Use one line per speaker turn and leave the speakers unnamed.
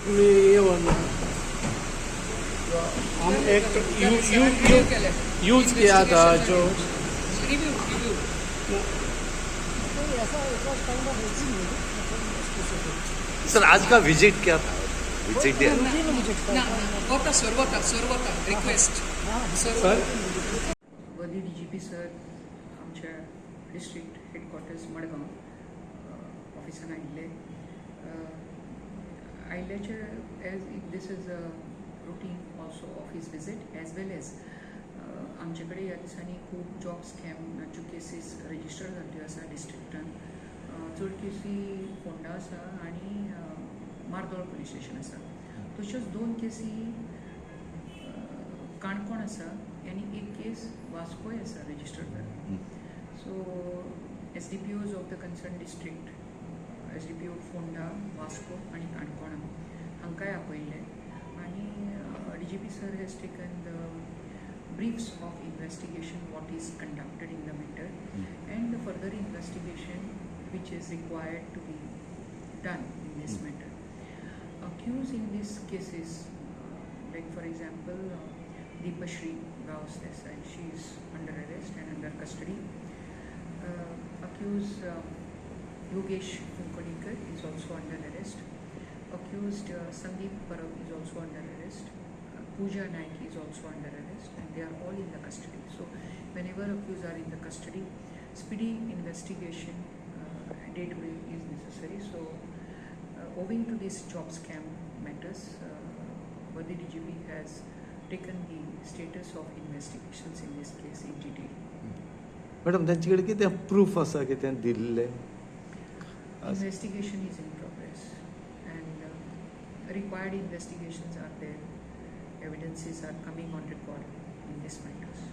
ये हम act you you you use किया था जो
रिव्यू रिव्यू।
सर, आज का विजिट क्या था? विजिट
ना वता सर, वता सर, वता request sir.
Sir.
Worthy DGP sir आमच्या डिस्ट्रिक्ट हेडक्वॉर्टर्स मडगांव ऑफिसान आयिल्ले. आयिल्ल्याचे as if this is a routine also office visit, as well as आमचे कडेन ह्या दिसांनी खूब जॉब स्कॅमाच्यो केसीस रजिस्टर जाल्ल्यो आसा डिस्ट्रिक्टान. चड केसी फोंडा आसा आनी मार्दोळ पुलीस स्टेशन आसा. तश्योच 2 केसी काणकोण आसा आनी एक केस वास्कोय आसा रजिस्टर्ड जाल्ली. So SDPOs of the concern district, SDPO Ponda, Vasco आनी काणकोणा हांकांय आपयल्ले आनी DGP sir has taken the briefs of investigation what is conducted in the matter and the further investigation which is required to be done in this matter. Accused in these cases, like for example, Deepashri Gaus Desai, she is under arrest and under custody. Accused Yogesh Kunkonikar is also under arrest. Accused Sandeep Parab is also under arrest. Pooja Naik is also under arrest, and they are all in the custody. So whenever accused are in the custody, speedy investigation day to day is necessary. So owing to these job scam matters, worthy DGP has taken the status of investigations in this case in detail.
Madam, त्यांच्याकडे कितें proof आसा, कितें दिल्लें?
Investigation is in progress and required investigations are there. Evidences are coming on record in this matters.